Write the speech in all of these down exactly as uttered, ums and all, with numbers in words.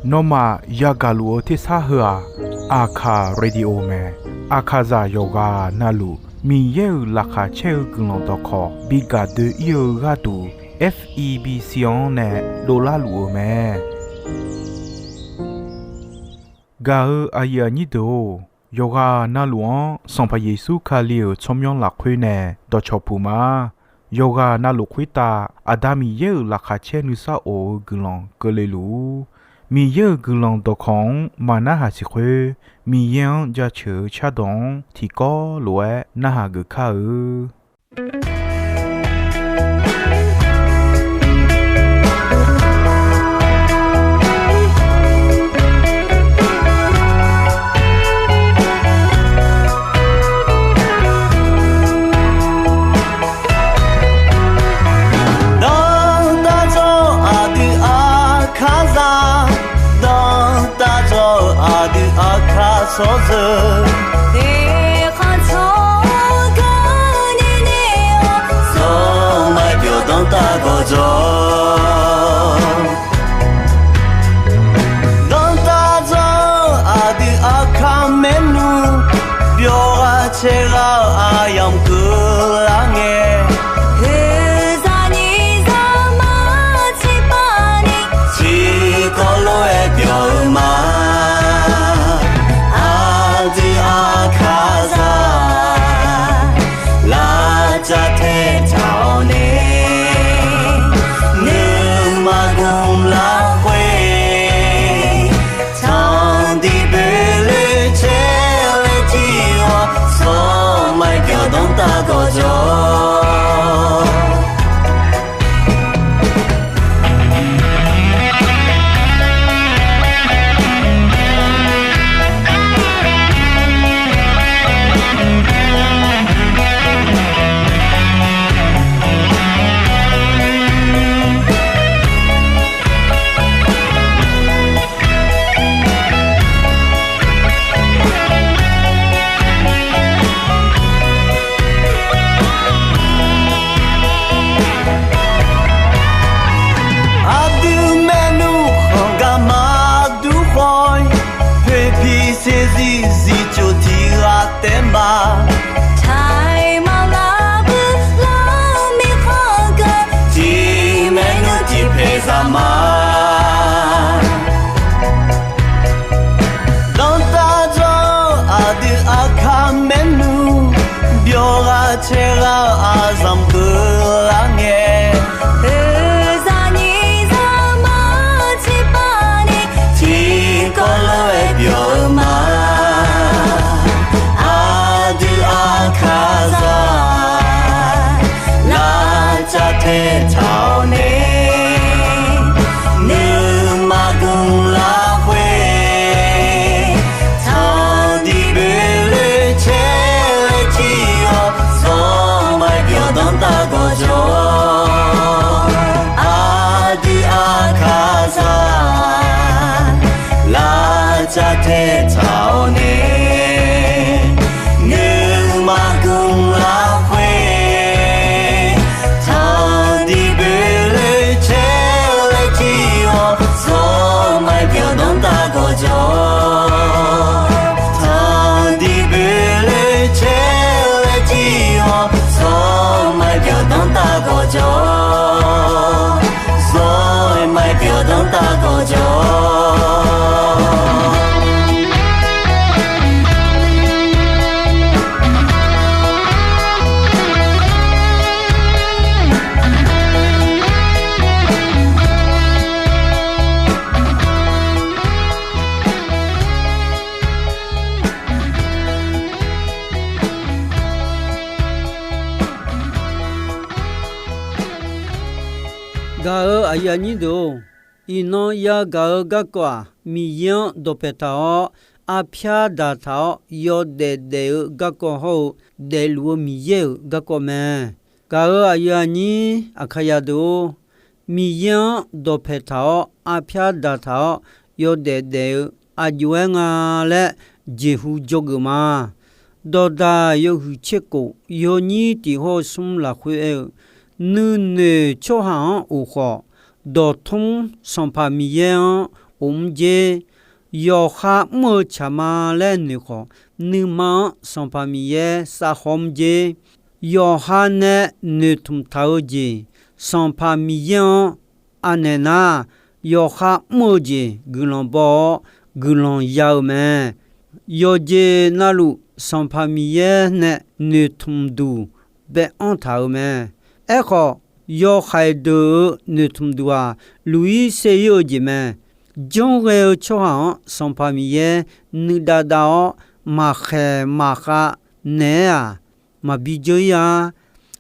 Nawmaf yagaq luf-eu tersar heu-aq, Aqkaq Radio mae. Aqkaqzaq yawqghaq navluf Miqyaer-euq laqkhaq caer-eu guiqlanq dawqkawq bi gaq doe-ir-eu gharduq, F E B C-anr nae dovlar luf-eu mae. Gaq-eu aqyuif aqnyir deuq-or, yawqghaq navluf-anr Sanqpaq Yeqsur Kali-euq tsawrmyanr lafkhoer nae dawqcawq puq ma. Yawqghaq navluf khoertav Aqda Miqyaer-euq laqkhaq caer nuisar of-eu guiqlanq keuvle luf-ur. Miqyaer-euq guiqlanq dawqkawq-anr maqnarhaq siq khoer, Miqyaer-anr jaceuq-eu cardawq-anr tiqkawv lof-aer narhaq geuf kar-eu. Dawqtawvluf aqdui Aqkaqzaq, dawqtawvluf aqdui Aqkaq tsawrjeuq, eqkhanq tsawrganr nini-awr, zawmar byawq danrtav gawqjawq. Dawqtawvluf aqdui Aqkaq maernmr, byawq ghaq caer ghaq-eu aqyamq keuvlar ngae, heuzaq nyiq zaqmar tsiqpavni, tiqkawv lof-aer byawq-eu ma. Aqdui Aqkaqzaq, lavcav taetaq-awr nae, nuima gmq lafkhoer, tanqdiq boeqloe caer laer jir-awr, zawmar byawq danrtav gawqjawq. Aqdui maernmr khanq gar maqdur khawf-ir, poeqpiq saeqzir zifcof tiq ghaq taef ma. Taqmaq lavbuir lar mirkhanq geu, tiq maernmr tiq paeq zaq ma. Dawqtawvluf aqdui Aqkaq maernmr, byawq ghaq caer ghaq-eu aqzanq keuvlar ngae, heuzaq nyiq zaqmar tsiqpavni, tiqkawv lof-aer byawq-eu ma. Aqdui Aqkaqzaq, lavcav taetaq-awr nae, nuima gmq lafkhoer, tanqdiq boeqloe caer laer jir-awr, zawmar byawq danrtav gawqjawq. Aqdui Aqkaqzaq, lavcav taetaq-awr nae, nuima gmq lafkhoer, tanqdiq boeqloe caer laer jir-awr, zawmar byawq danrtav gawqjawq. Tanqdiq boeqloe caer laer jir-awr, zawmar byawq danrtav gawqjawq. Zawmar byawq danrtav gawqjawq. Gaq-euq aqyuif aqnyir deuq-or, iqnan yagaq-eu garkawv-aq, Miqyaer-anr dawqpae taq-awr, arpyar daqtaq-awr yawdaef daef-eu garkawv hawr-eu, daefluf-eu Miqyaer-euq garkawv mae. Gaq-euq aqyuif aqnyir Aqkaqzaq deuq-or, Miqyaer-anr dawqpae taq-awr, arpyar daqtaq-awr yawdaef daef-eu aqjox-aer nga laer jeqhu dzawgeuf ma. Dawqdaq yawhuiq tserkhof yawnyir tiq hawr-eu smr lafkhoer aer-eu, nuinoeq tsawrhaq-anr of khawf, dawqtmr Sanqpaq Miqyaer-anr of mr jer. Yawqha mr-eu tsaq ma laer noeq khawf, nuima-anr Sanqpaq Miqyaer savhaw mr jer. Yawqha nae noeqtmq taq-eu jeq, Sanqpaq Miqyaer-anr anaeq nar, yawqha mr-eu jeq guiqlanq baw-awr guiqlanq ya-eu mae. Yawqjeq navluf Sanqpaq Miqyaer nae noeqtmq duq bae-anr taq-euq mae. Aerkhawf, yawhaiq deuq-euq noeqtmq duq-aq, luq-ir ser-ir-eu jeq mae. Janrghae-eu tsawrhaq-anr Sanqpaq Miqyaer nuidav dav-awr, maqkhaeq maqkhav naeq-aer-aq, maqbi dzeur-ir-a.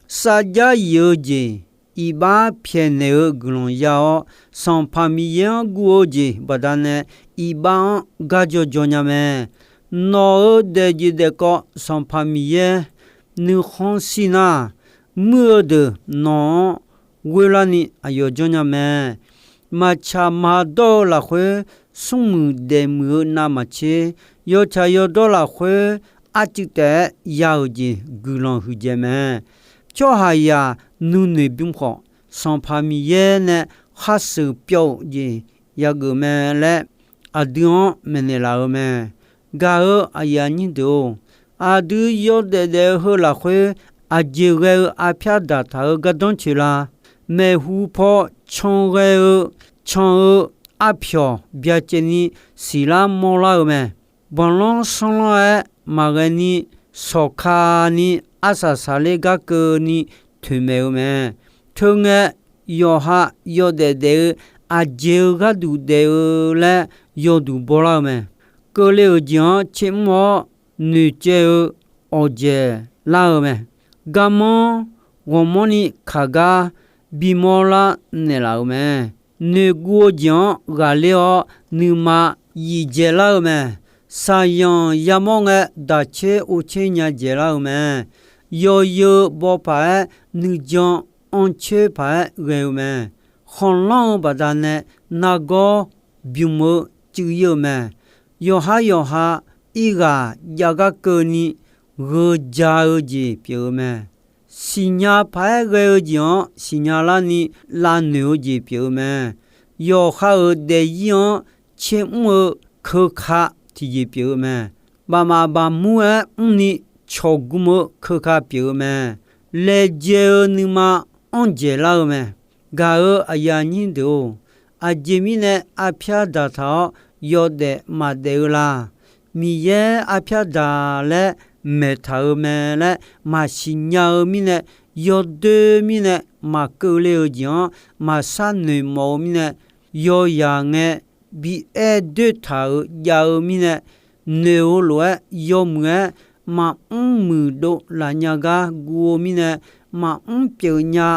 Sarjax yif-eu jeq, iqbax pyaeqnaeq-eu guiqlanq ya-awr, Sanqpaq Miqyaer-anr guv-eu jeq baqdanae, iqbax-anr gar jawr jawr nya mae. Nawq-euq daefjeq daefkawv Sanqpaq Miqyaer nuikhanr shir nar, muir-eu deuq nawq-anr ghoerlarni aqyawf jawr nya mae. Maqtsaq maqdawr-eu lafkhoer, smrmuiq daefmuiq-eu navmaqtser, yawtsaq yawdawr lafkhoer, arcuiv taef-aer ya-euq jeq guiqlanq huiqdzaeq mae. Tsawrhaqzaq nuinoeq bym khawf, Sanqpaq Miqyaer nae khar sheuq pyawv-eu jeq yageuf mae laer, aqdui-anr maeqnaeq laf-eu mae. Gaq-eu aqyuif aqnyir deuq-or, aqdui yawdaef daef-eu heu lafkhoer, aqjeq ghae-eu arpyar daqtaq-eu gardanr coeq la? Maeqhu paw can ghae-eu can-eu arpyawq byacaevni siqlar mawrlar-eu mae. Banqlanr sanrlanr-aer maqghae ni, sawqkani arsaq saqler gar keuvni toeqmaeq-eu mae. Teungae yawqha yawdaef daef-eu aqjeq-eu gharduq daef-eu laer yawduq bawlar-eu mae. Keuvle-euq jeq-anr tsermr-awr noeqcaev-eu awqdzaeq lar-eu mae. Garmanr ghawqmanrni kaq gar bimawr lar naeqlaf-euq mae. Noeqguv-eu jeq-anr ghaqler-awr nuima yif dzaeqlar-eu mae. Saqyanq yamawr ngae, daqtser ovtser nya dzaeqlar-eu mae. Yawzeu baw paq-aer nuijan anrcoer paq-aer ghae-eu mae. Khanqlanr-eu baqdanae nargawr bym-eu cuiv-ir-eu mae. Yawqhar yawqha irghaq jav gar keuvni gheu ja-eu jeq pyeuf-eu mae. Siqnya paq-aer ghae-eu jeq-anr siqnya larni lavnoeq-eu jeq pyeuf-eu mae. Yawqha-euq daefzir-anr tsermr-eu keuka tiqjeq pyeuf-eu mae. Bafmaf bafmur-aer mrni cawqgm-eu keuka pyeuf-eu mae. Laejae-eu nuima anr dzaeqlar-eu mae. Gaq-eu aqyuif aqnyir deuq-or, aqjeq mirnae arpyar daqtaq-awr yawdaef maqdaef-eu la? Miqyaer arpyar daq laer maeqtaq-eu mae laer maqsiq nya-eu mirnae, yawdoer mirnae maqkeuvle-eu jeq-anr maqshar noeqmawf-eu mirnae, yawzaq ngae bi aer doer taq-euq jav-eu mirnae, noeq-eu lof-aer yawmuiq-aer maqmr muiqdov laf nya gar guv-eu mirnae, maqmr pyeuf nya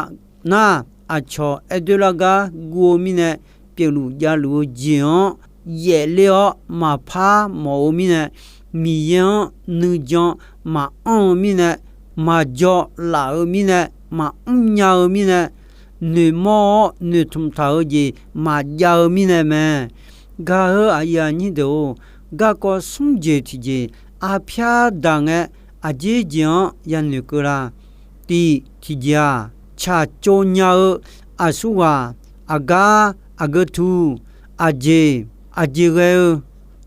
nar, aqcawq aer doer lar gar guv-eu mirnae, pyeufluf javluf-eu jeq-anr yaefler-awr maqpar mawf-eu mirnae, Miqyaer-anr nuijan maqanr-eu mirnae, maqjaw laf-eu mirnae, maqmr nya-eu mirnae, noeqmawr-awr noeqtmq taq-eu jeq maqjav-eu mirnae mae. Gaq-eu aqyuif aqnyir deuq-or, garkawv smr jeq tiqjeq arpyar daq ngae, aqjeq jeq-anr yanoeq keuv la? Tiq tiqjeq-aq, tsaqtsov nya-eu aqsurghaq, aqgar, aqgeutu, aqjeq, aqjeq ghae-eu,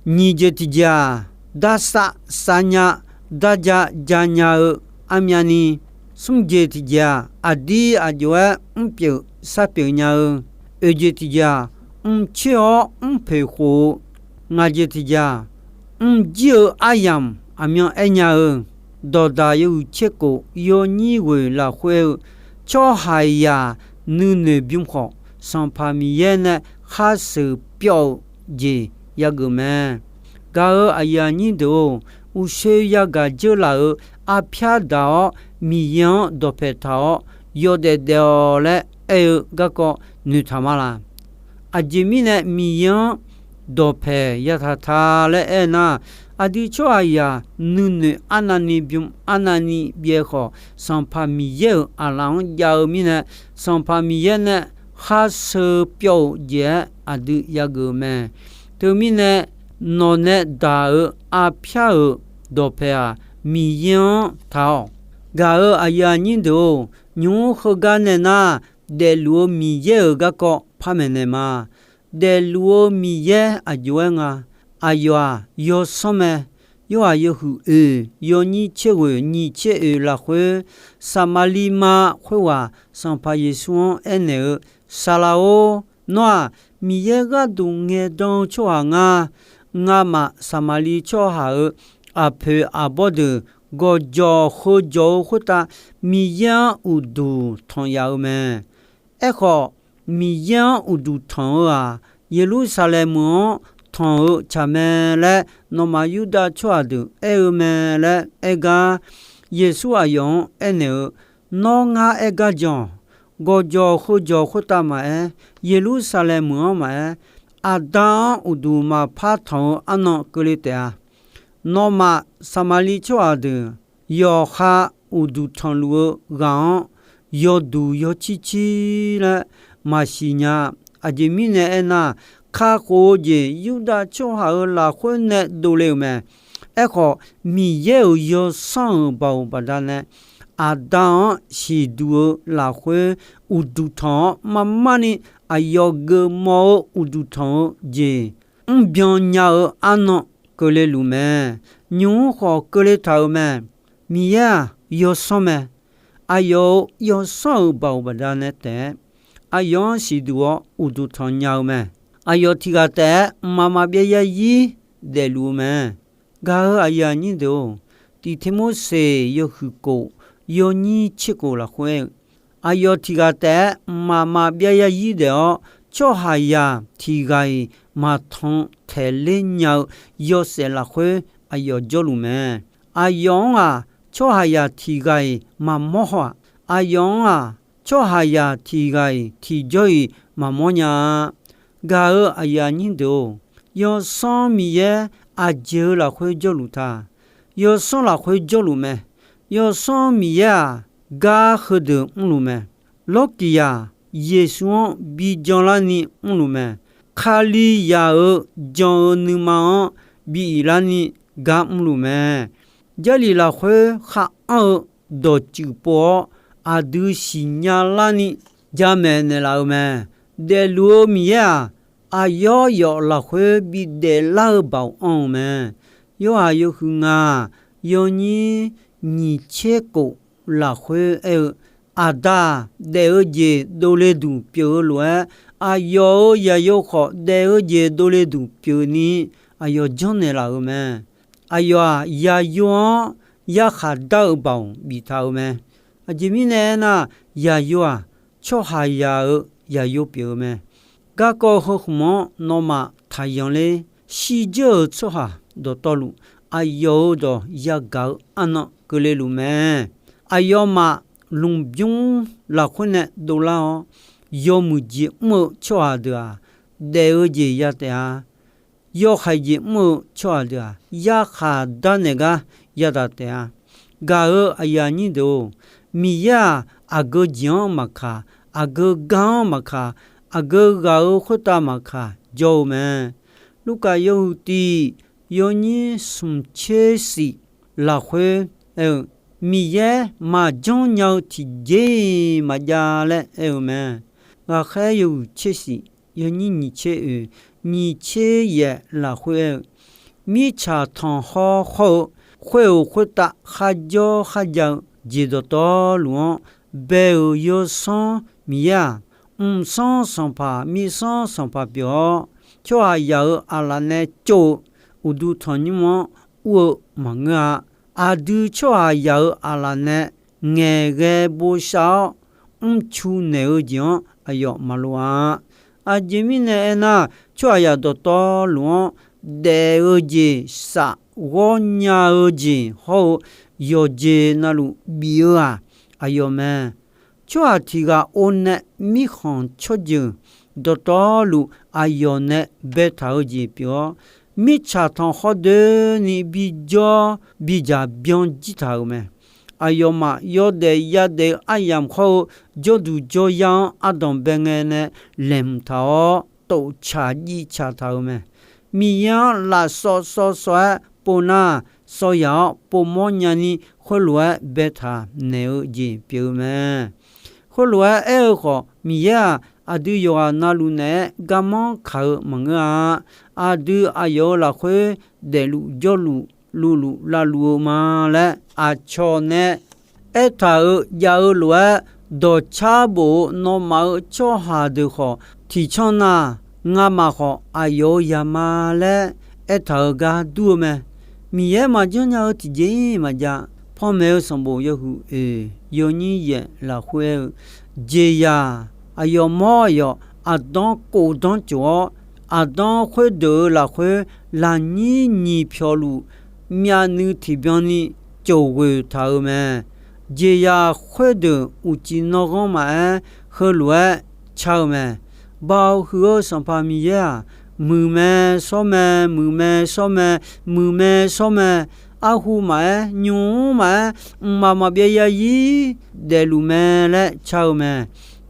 nyiq jeq tiqjeq-aq, darsav sav nya, darja ja nya-eu armyavni, smr jeq tiqjeq-aq, aqdir aqjox-aer mrpyeuf sharpyeuf nya-eu, oeq jeq tiqjeq-aq, mrcoer-awr mrpoeq khof-eu, ngaq jeq tiqjeq-aq, mrjir-eu aryamq aqmyan aer nya-eu, dawqdaq yawuiq tserkhof yawnyir ghoeq lafkhoer-eu tsawrhaqzaq nuinoeq bym khawf, Sanqpaq Miqyaer nae khar sheuq pyawv-eu jeq yageuf mae. Gaq-eu aqyuif aqnyir deuq-or, uqshoe yagaq dzeurlaf-euq arpyar daq-awr Miqyaer-anr dawqpae taq-awr yawdaef daef-awq laer aer-eu garkawv noeqtaq ma laq? Aqjeq mirnae Miqyaer-anr dawqpae yataq ta laer aer nar, aqdui tsawrhaqzaq nuinoeq arnavni bym arnavni byae khawf, Sanqpaq Miqyaer-euq aqlaf-anr jav-eu mirnae, Sanqpaq Miqyaer nae khar sheuq pyawv-euq jeq-aer aqdui yageuf-eu mae. Teumirnae, nawq nae daq-euq arpyar-euq dawqpae-aq, Miqyaer-anr taq-awq. Gaq-eu aqyuif aqnyir deuq-or, nymq-mr heugar nae nar, daefluf-eu Miqyaer-euq garkawv par maeqnaeq ma. Daefluf-eu Miqyaer aqjox-aer nga. Aqyawf-aq yawsanr mae. Yorhaq yawhuiq oeq yawnyir tser ghoeq nyiq tser oeq lafkhoer, Saqmaqliv ma khoerghaq Sanqpaq Yeqsur-anr aernaeq-eu, Saqlaq-or, nawr-aq Miqyaer gharduq ngaeqdan-eu tsawrhaq nga. Ngamaf Saqmaqliv tsawrhaq-euq aqpoeq aqbawr deuq gawqjawq heujawq-eu khoertav Miqyaer-anr uqduq tanq yaf-eu mae. Aerkhawf, Miqyaer-anr uqduq tanq-eu-aq, Yeqlursaqlaeq meuq-anr tanq-eu tsaq mae laer nawmaf Yurdav tsawrhaq deuq aer-eu mae laer aer gar, Yeqsur aqyawf-anr aernaeq-eu, Nawr ngar aer gar jan-awq. Gawqjawq heujawq khoertav maqaer, Yeqlursaqlaeq meuq-anr maqaer, Aqda-anr uqduq maqpar tanq-eu arnan keuvle taef-a. Nawmaf Saqmaqliv tsawrhaq deuq yawqha uqduq tanqluf-eu ghaq-anr yawduq yawcir cir laer maqsiq nya. Aqjeq mirnae aernar, kakhof-eu jeq Yurdav tsawrhaq-euq lafkhoer nae dovle-euq mae. Aerkhawf, Miqyaer-euq yawsanr-euq baoq baqdanae, Aqda-anr siqduq-eu lafkhoer uqduq tanq-awr, marmarni aqyawf geufmawf-eu uqduq tanq-eu jeq mrbyan nya-eu arnan keuvle luf mae. Nymq-mr khawf keuvle taq-euq mae. Miqyaer-aq yawsanr mae. Aqyawf-euq yawsanr-euq baoq baqdanae taef-aer, aqyawf-anr siqduq-awr uqduq tanq nya-eu mae. Aqyawf tiq ghaq taef-aer mqmaq maqbyav yarzir daefluf-eu mae. Gaq-euq aqyuif aqnyir deuq-or, Tiqteqmorseq yawhuiq kof yawnyir tser kof lafkhoer aer-eu, aqyawf tiq ghaq taef-aer mqmaq maqbyav yarzir daef-awr, tsawrhaqzaq tiq ghaq-iq maqtanq taeqler nya-eu yawshaef lafkhoer aqyawf jawrluf mae. Aqyawf-anr-aq, tsawrhaqzaq tiq ghaq-iq maqmawr haw-aq. Aqyawf-anr-aq, tsawrhaqzaq tiq ghaq-iq tiqjawr-iq maqmawr nya-a. Gaq-euq aqyuif aqnyir deuq-or, Yawsanr Miqyaer aqjeq-eu lafkhoer jawrluf ta? Yawsanr lafkhoer jawrluf mae. Yawsanr Miqyaer-aq, gar heudeuq mrluf mae. Lawrkiqzaq Yeqsur-anr bi janlarni mrluf mae. Kalizaq-euq jan-eu nuima-anr bi iqlarni gar mrluf mae. Jarlif lafkhoer khar anr-eu dawqtsuif pov-awr, aqdui siqnya larni jamaeq naeqlaf-eu mae. Daefluf-eu Miqyaer-aq, aqyawf yawf lafkhoer bidaef lar-eu baoq anr-eu mae. Yorhaq yawhuiq ngaq yawnyir nyiq tser kof lafkhoer aer-eu, Aqda-aq, daef-eu jeq dovle duq pyeuf-eu lof-aer, aqyawf-euq zaqyo khawf daef-eu jeq dovle duq pyeuf ni, aqyawf janrnaeq laf-euq mae. Aqyawf-aq, zaqyo-anr yarkhaq dar-eu baoq biftaq-euq mae. Aqjeq mirnae aernar, zaqyo-aq, tsawrhaqzaq-euq zaqyo pyeuf-eu mae. Garkawv heu khmq-anr nawmaf taqyanq ler. Shirdzeur-euq tsawrhaq dawqtawvluf, aqyawf-euq dawq yagaq-eu arnan keuvle luf mae. Aqyawfmaf lmqbymr lafkhoer nae dovlar-awr, yawmuiq jeq mr-eu tsawrhaq deuq-aq, daef-eu jeq ya taef-a. Yawhaiq jeq mr-eu tsawrhaq deuq-aq, yarkhaq darnaeq gar yadaq taef-a. Gaq-euq aqyuif aqnyir deuq-or, Miqyaer-aq, aqgeu jeq-anr maqkaq, aqgeu gar-anr maqkaq, aqgeu ghaq-euq khoertav maqkaq jawr-eu mae. Lurkaf yawhuiq tiq yawnyir smq tser shif lafkhoer aer-eu, Miqyaer maqjanr nya-eu tiqjeq-iq maqjav laer aer-eu mae. Ghaqkhaer yawhuiq tser shif yawnyir nyiq tser oeq, nyiq tser yaef lafkhoer aer-eu, mirtsaq tanqkhawr khawr-eu khoer-euq khoertav kharjawr kharjav-eu jeq dawqtawvluf-anr bae-euq Yawsanr Miqyaer-aq, mqsanr sanqpaq mirsanr sanqpaq pyeuf-awr, tsawrhaqzaq-euq aqlaf nae tsov-eu uqduq tanqnymr-anr ur-eu maqngeur-a. Aqdui tsawrhaqzaq-euq aqlaf nae ngaeqghae bosav-awr mrcu naeq-eu jeq-anr aqyawf maqloq-a. Aqjeq mirnae aernar, tsawrhaqzaq dawqtawvluf-anr daef-eu jeq, saf ghawr nya-eu jeq hawr-eu yawqjeq navluf bif-eu-aq, aqyawf mae. Tsawrhaq tiq ghaq or nae mirkhanq tsawrjeuq dawqtawvluf aqyawf nae baetaq-eu jeq pyeuf-awr, mirtsaq tanqkhawr doeni bijawr bidzaq byan jir taq-euq mae. Aqyawfmaf yawdaef yadaef-eu aryamq hawr-eu jawrduq jawryar-anr ardanq bae ngae nae laeqhmq taq-awr, toftsaq jivtsaq taq-euq mae. Miqyaer-anr lafsawv sawv sawv-aer pov nar, sawv yaq-awr povmawr nyani khoerlof-aer baetaq naeq-eu jeq pyeuf-eu mae. Khoerlof-aer aer-eu khawf, Miqyaer-aq, aqdui yawqghaq navluf naeq-aer garmanr kaq-eu maqngeur-a. Aqdui aqyawf-euq lafkhoer daefluf jawrluf luvluf lavluf-eu ma laer aqcawq nae aertaq-euq jav-eu lof-aer, dawqcar bof-eu nawmaf-euq tsawrhaq deuq khawf tiqcanr nar, ngamaf khawf aqyawf-euq zaq ma laer aertaq-euq gar dur-eu mae. Miqyaer maqjanr nya-eu tiqjeq-ir maqjav. Panmaeq-eu sanqbof yawhuiq oeq yawnyir yaeq lafkhoer aer-eu, jeqzaq aqyawf mawr aqyawf aqdanr kofdanr cof-awr, aqdanr khoerdeuq-euq lafkhoer lafnyir nyiq pyawqluf myavnuiv tiqbyan ni cof ghoeq taq-euq mae. Jeqzaq khoerdeuq uqcif nanghanr maqaer, heulof-aer car-eu mae. Baoq huiq-eu Sanqpaq Miqyaer-aq, muiq mae shawr mae, muiq mae shawr mae, muiq mae shawr mae, arhu maqaer, nymq-mr maqaer, mqmaq maqbyav yazir daefluf mae laer car-eu mae.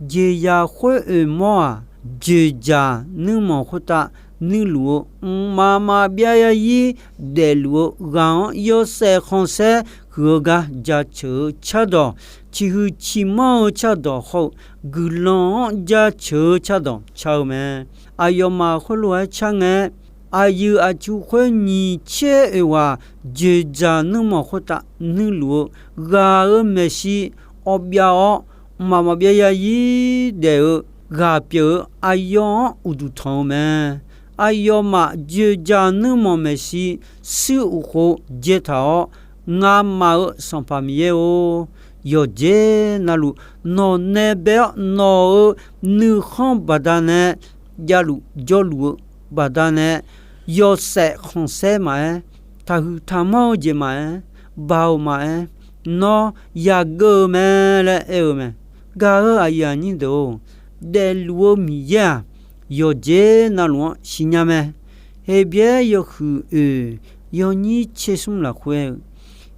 Jeqzaq khoer oeq mawr-aq, dzoeqdzaq nuirmanq khoertav nuirluf-eu, mqmaq maqbyav yazir daefluf-eu ghaq-anr yawshaef khanqsaer huiq-eu gar jaceuq-eu cardawq, ciqhuiq ciqmanr-eu cardawq hawr-eu guiqlanq-anr jaceuq-eu cardawq car-eu mae. Aqyawfmaf khoerlof-aer car ngae, aqyuif aqtsu khoer nyiq tser oeq ghaq dzoeqdzaq nuirmanq khoertav nuirluf-eu ghaq-euq maeqshi awv byav-awr, mqmaq maqbyav yazir daef-eu ghaq pyeuf-eu aqyawf-anr uqduq tanq-eu mae. Aqyawfmaf dzoeqdzaq nuirmanq maeqshi shuir uqkhof dzaetaq-awr, ngamaf-euq Sanqpaq Miqyaer-or, yawqjeq navluf nawq nae bae-awr nawq-euq nuikhanr baqdanae javluf jawrluf-eu baqdanae, yawshaef khanqsaer maqaer, taqhuiq taqmanr-eu jeq maqaer, baoq maqaer, nawr yageuv-eu mae laer aer-eu mae. Gaq-euq aqyuif aqnyir deuq-or, daefluf-eu Miqyaer-aq, yawqjeq navluf-anr siqnya mae. Heqbyaer yawhuiq oeq yawnyir tser smr lafkhoer aer-eu,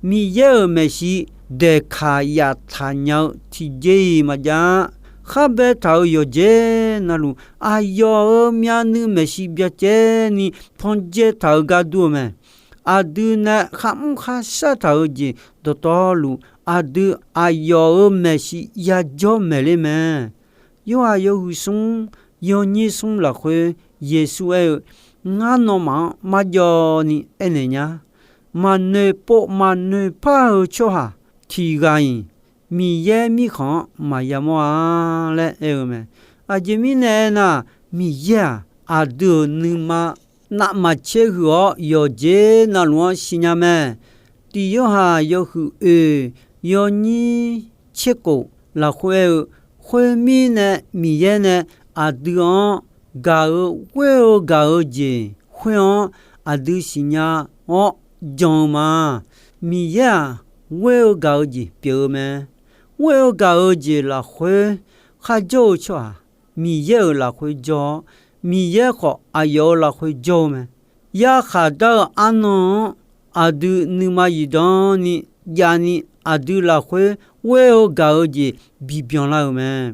Miqyaer-euq maeqshi daeqkaq yaftaq nya-eu tiqjeq-iq maqjav-a. Khar baetaq-euq yawqjeq navluf, aqyawf-euq myavnuiv maeqshi byacaevni panjae taq-eu gar dur-eu mae. Aqdui nae kharmr kharshar taq-eu jeq dawqtawvluf, aqdui aqyawf-euq maeqshi yajawr maeqler mae. Yorhaq yawhuiq smr yawnyir smr lafkhoer Yeqsur aer-eu, Ngar nawmaf-anr marjawv ni aernaeq nya. Maqnoeq pov maqnoeq par-eu tsawrhaq tiq ghaq-iq Miqyaer mirkhanq-anr maqya mawr-a laer aer-eu mae. Aqjeq mirnae aernar, Miqyaer-aq, aqdui-euq nuima navmaqtser huiq-awr yawqjeq navluf-anr siqnya mae. Tiq Yorhaq yawhuiq oeq yawnyir tser khof lafkhoer aer-eu, Khoermirnae, Miqyaer nae aqdui-anr gaq-eu ghoer-eu gaq-eu jeq khoer-anr aqdui siqnya-awr jan-eu ma. Miqyaer-aq, ghoer-eu gaq-eu jeq pyeuf-eu mae. Ghoer-eu gaq-eu jeq lafkhoer kharjawr-eu tsawrhaq, Miqyaer-euq lafkhoer jawr-awr, Miqyaer khawf aqyawf-euq lafkhoer jawr-eu mae. Yarkhaq dar-eu arnan-anr aqdui nuima zifdan ni javni, aqdui lafkhoer ghoer-eu gaq-eu jeq bibyan lar-euq mae.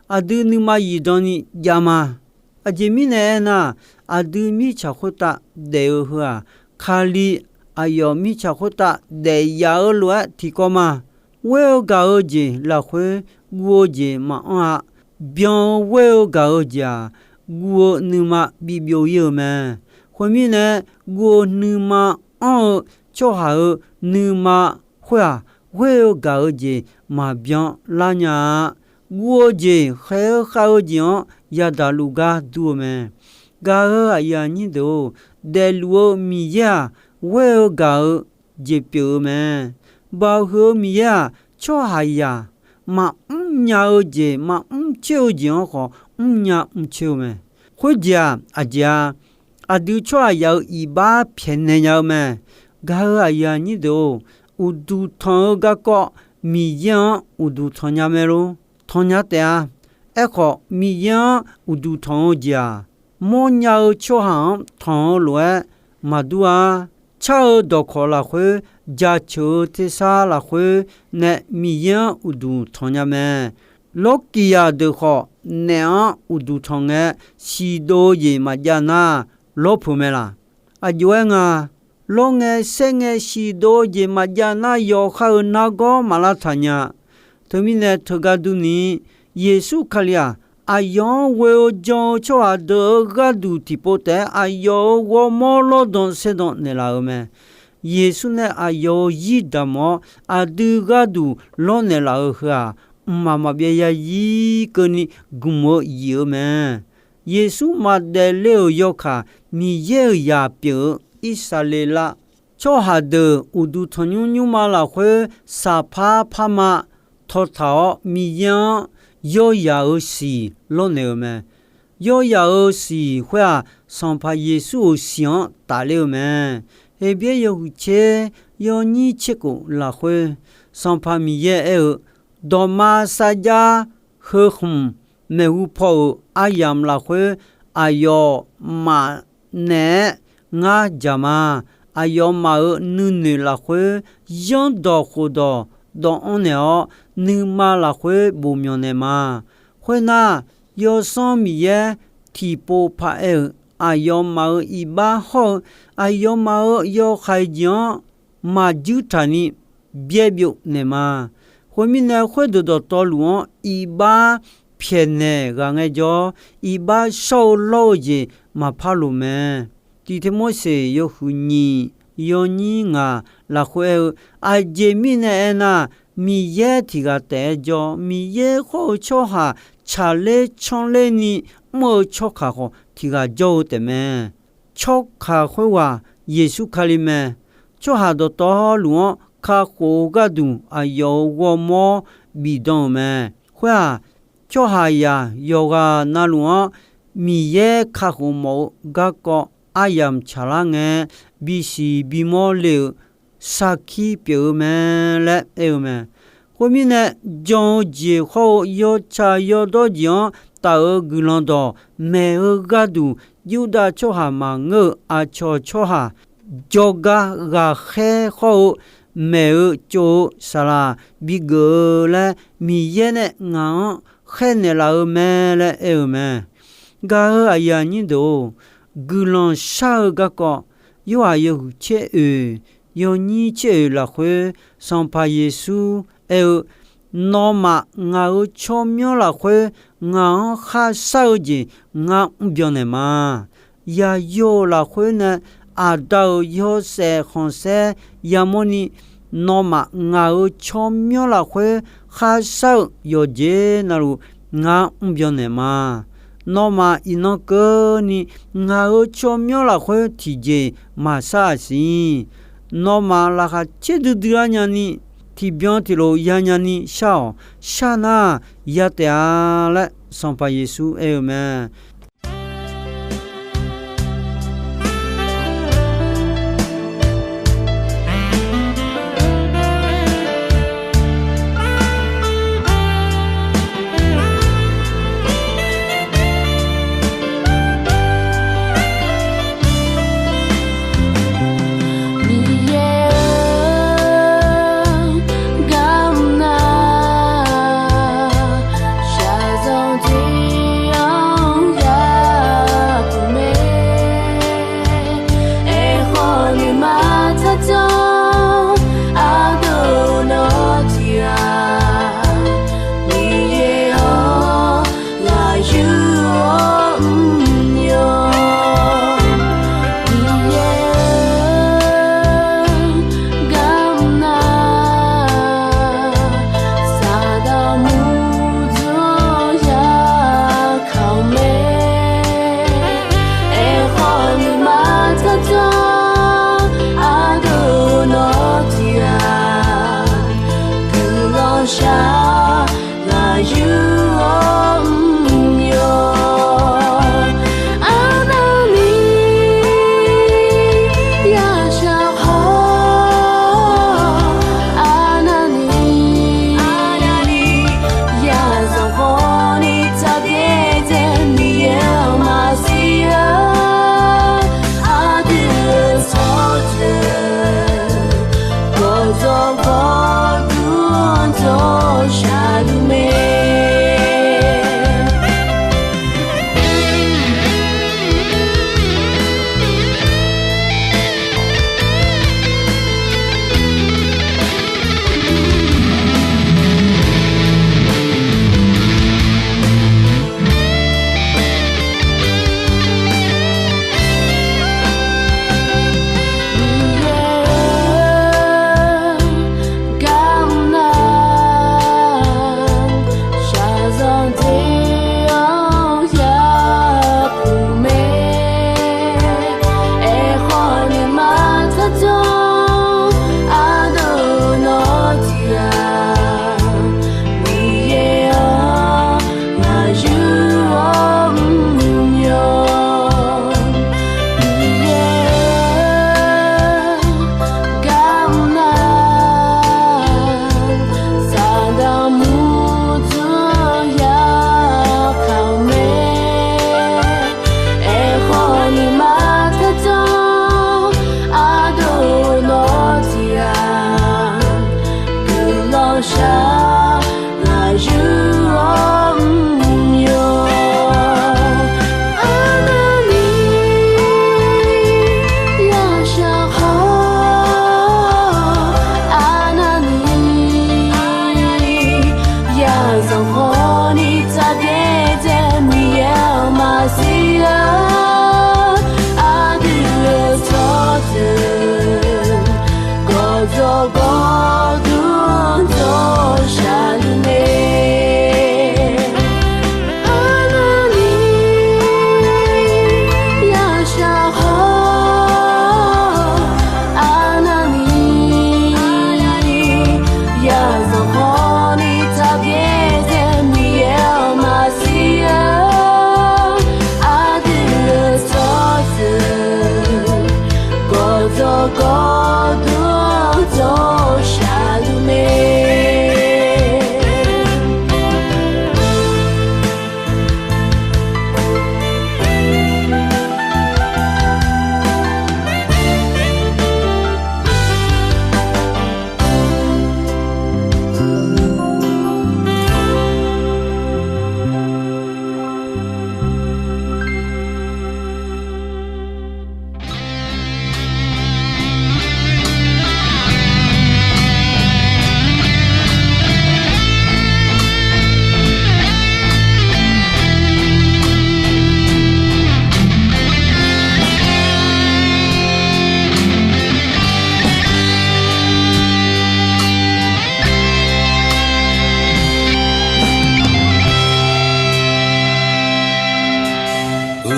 Aqdui nuima zifdan ni jav ma. Aqjeq mirnae aernar, aqdui mirtsaq khoertav daef-eu heu-aq, Kali aqyawf mirtsaq khoertav daef yaf-eu lof-aer tiqkawv ma. Ghoer-eu gaq-eu jeq lafkhoer guv-eu jeq maqanr-a. Byan-eu ghoer-eu gaq-eu jeq-aq, guv-eu nuima bibyov-ir-eu mae. Khoermirnae, guv-eu nuima anr-eu tsawrhaq-euq nuima khoer-aq, ghoer-eu gaq-eu jeq maqbyan lar nya-a. Guv-eu jeq khaeq-eu khav-eu jeq-anr yadaq luf gar dur-eu mae. Gaq-euq aqyuif aqnyir deuq-or, daefluf-eu Miqyaer-aq, ghoer-eu gaq-eu jeq pyeuf-eu mae. Baoq huiq-eu Miqyaer-aq, tsawrhaqzaq maqmr nya-eu jeq, maqmr coer-eu jeq-anr khawf mrnya mrcoer-eu mae. Khoerjeq-aq, aqjeq-a, aqdui tsawrhaqzaq-euq iqbax pyaeqnaeq nya-eu mae. Gaq-euq aqyuif aqnyir deuq-or, uqduq tanq-eu garkawv Miqyaer-anr uqduq tanqnya mae lor. Tanqnya taef-a. Aerkhawf, Miqyaer-anr uqduq tanq-eu jeq-aq, mawrnya-eu tsawrhaq-anr tanq-eu lof-aer maqdur-a. Car-eu dawqkawq lafkhoer, jaceuq-eu tersar lafkhoer nae Miqyaer-anr uqduq tanqnya mae. Lawrkiqzaq deuq khawf, naef-anr uqduq tanq ngae, siqdov-eu jeq maqjav nar, lawr peuq mae laq? Aqjox-aer nga, lawr ngae saer ngae siqdov-eu jeq maqjav nar, yawqha-euq nargawr maq lavtaq nya. Teumirnae teugar durni, Yeqsur Kali-aq, aqyawf-anr ghoe-eu jan-eu tsawrhaq deuq-euq gharduq tiqpov taef-aer aqyawf-euq ghawrmawr lawrdan saerdan naeqlaf-euq mae. Yeqsur nae aqyawf-euq zir damq-awr, aqdui gharduq lawrnaeq laf-eu heu-aq, mqmaq maqbyav yazir keuvni gmq-eu yif-eu mae. Yeqsur maqdaef le-euq yawkaq, Miqyaer-euq zaq pyeuf-eu Irsaqleqlav tsawrhaq deuq uqduq tanqnymr nymrma lafkhoer saqpar parma tawqtaq-awr, Miqyaer-anr yawzaq-euq siq lawrnaeq-euq mae. Yawzaq-euq siq khoer-aq, Sanqpaq Yeqsur-euq siq-anr tafler-eu mae. Heqbyaer yawhuiq tser yawnyir tser khof lafkhoer, Sanqpaq Miqyaer aer-eu, Dawqma sarjax heu khmq maeqhu paw-euq aryamq lafkhoer, aqyawfmaf naeq-aer ngar jaq ma. Aqyawfmaf-euq nuinoeq lafkhoer, yanrdawq khofdawq dawv-anr naeq-awr, nuima lafkhoer bof myawq naeq ma. Khoernar, Yawsanr Miqyaer tiqpov paq-aer-euq aqyawfmaf-euq iqbax hawr-eu aqyawfmaf-euq yawhaiq jeq-anr maqjuir taqni byaer byov naeq ma. Khoermirnae, khoerdeuq dawqtawvluf-anr iqbax pyaeqnaeq ghaq ngaejawr, iqbax shawr-eu lawr-eu jeq maqpar loq mae. Tiq Tirmorseq yawhuiq nyiq yawnyir ngaq lafkhoer aer-eu, aqjeq mirnae aernar, Miqyaer tiq ghaq taef-aer jawr, Miqyaer khawr-eu tsawrhaq tsaqler canrler ni mr-eu tsawrkaq khawf tiq ghaq jawr-eu taefmae. Tsawrkaq khoerghaq Yeqsur Kali mae. Tsawrhaq dawqtawvluf-anr kakhof-eu gharduq aqyawf-euq ghawrmawr bifdan-euq mae. Khoer-aq, tsawrhaqzaq yawqghaq navluf-anr Miqyaer kakhof mawf-eu garkawv aryamq tsaqlar ngae, bisiq bimawr le-euq sarkir pyeuf-eu mae laer aer-eu mae. Khoermirnae, jan-eu jeq hawr-eu yawtsaq yawdawr jeq-anr taf-euq guiqlanq dawq maeq-eu gharduq, Yurdav tsawrhaq maqngeur-euq aqcawq tsawrhaq jawrgar ghaqkhaer hawr-eu maeq-eu tsov-eu saqlaq bigeuf-eu laer Miqyaer nae ngaq-anr khaernaeq laf-eu mae laer aer-eu mae. Gaq-euq aqyuif aqnyir deuq-or, guiqlanq shar-eu garkawv, Yorhaq yawhuiq tser oeq, yawnyir tser oeq lafkhoer, Sanqpaq Yeqsur aer-eu, Nawmaf ngaq-euq tsawrmyanr lafkhoer ngaq-anr kharshar-eu jeq ngar mrbyan naeq ma. Yaqyo-euq lafkhoer nae Aqda-euq yawshaef khanqsaer yamawrni, nawmaf ngaq-euq tsawrmyanr lafkhoer kharshar-eu yawqjeq navluf ngar mrbyan naeq ma. Nawmaf iqnan keuvni ngaq-euq tsawrmyanr lafkhoer tiqjeq maqshar-aq siq. Nawmaf laqkhaq caerdui dui-ar nyani, tiqbyan tiqlof yanya ni shar-awq. Shar nar, ya taef-a laer Sanqpaq Yeqsur aer-eu mae.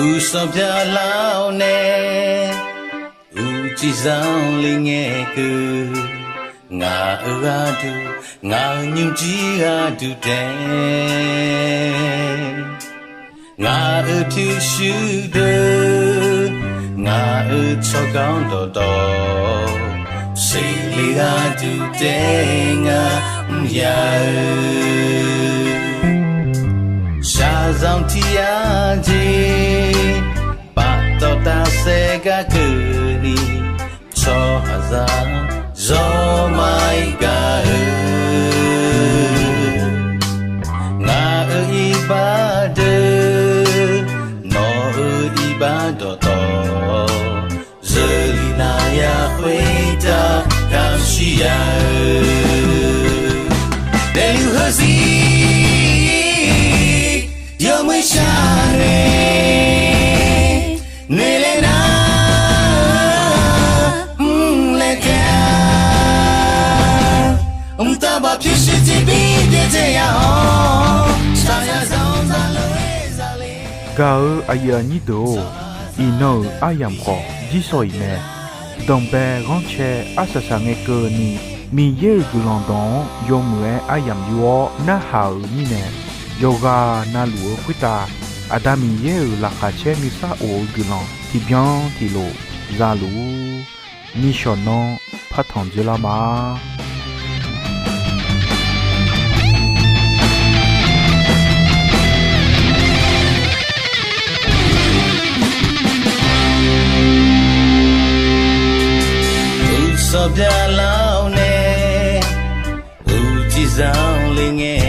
Uqsanq byaqlar-awr nae, uqcif zanqler ngae keuv. Ngaq-euq gharduq, ngaq-euq nymrjir gharduq taef, ngaq-euq pyurshuir deuq, ngaq-euq tsawrganr dawqtawv, seqle gharduq taef ngar mr ya-eu. Shaqzanq tiq yar jeq, paftawf tafsaef gar keuvni, tsawrhaqzaq zawr ma-ir gaq-eu. Ngaq-euq iqbax deuq, nawq-euq iqbax dawqtawv, zeurlif nav ya khoertav kamq shir ya-eu. Daefluf heuzir yawmuiq shar nae, noeqlaer nar mrlaer taef-a. Mqtav baq pyurshuir tiqbir byaerdzae ya-awr, shaqzanq zaqlof-aer zale. Gaq-eu aqyuif aqnyir deuq-or, iqnan-euq aryamq khawf jirsawq iq mae. Danqbae ghanrcae arsaq saq ngae keuvni, Miqyaer-euq guiqlanq dawq-anr yawmuiq-aer aryamq yur-awr narhaq-euq mirnae, yawqghaq navluf-eu khoertav Aqda Miqyaer-euq laqkhaq caer nuisar of-eu guiqlanq tiqbyan tiqlof zaluf-ur. Nishawq nanr partanq dzoerlar ma. Uqsanq byaqlar-awr nae, uqcif zanqler ngae